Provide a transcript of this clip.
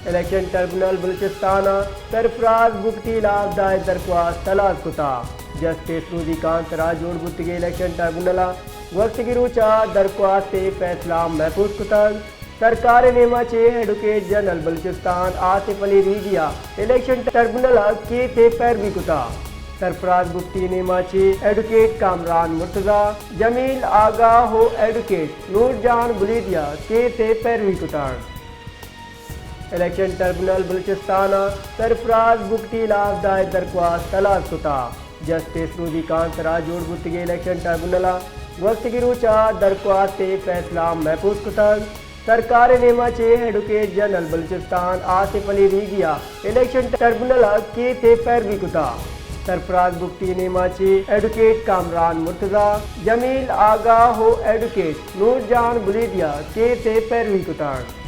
الیکشن ٹربونل بلوچستان ءَ سرفراز بگٹی لاف دائر درخواست ہلاس کتا۔ جسٹس روزی کانت ءَ را جوڑ بوتگیں الیکشن ٹربونل ءَ گوستگیں روچ ءَ درخواست ءِ فیصلہ محفوظ کتگ۔ سرکار ءِ نیما چہ ایڈوکیٹ جنرل بلوچستان آصف علی ریگی ءَ الیکشن ٹربونل ءِ کیس ءِ پیروی کتا۔ سرفراز بگٹی ءِ نیما چہ ایڈوکیٹ کامران مرتضی، جمیل آگاہ ءُ ایڈوکیٹ نور جان بلیدی ءَ کیس ءِ پیروی کتگ۔ الیکشن ٹربونل بلوچستان ءَ سرفراز بگٹی لاف دائر درخواست ہلاس کتا۔ جسٹس روزی کانت ءَ را جوڑ بوتگیں الیکشن ٹربونل ءَ گوستگیں روچ ءَ درخواست ءِ فیصلہ محفوظ کتگ۔ سرکار ءِ نیما چہ ایڈوکیٹ جنرل بلوچستان آصف علی ریگی ءَ الیکشن ٹربونل ءِ کیس ءِ پیروی کتا۔ سرفراز بگٹی ءِ نیما چہ ایڈوکیٹ کامران مرتضی، جمیل آگاہ ءُ ایڈوکیٹ نور جان بلیدی ءَ کیس ءِ پیروی کتگ۔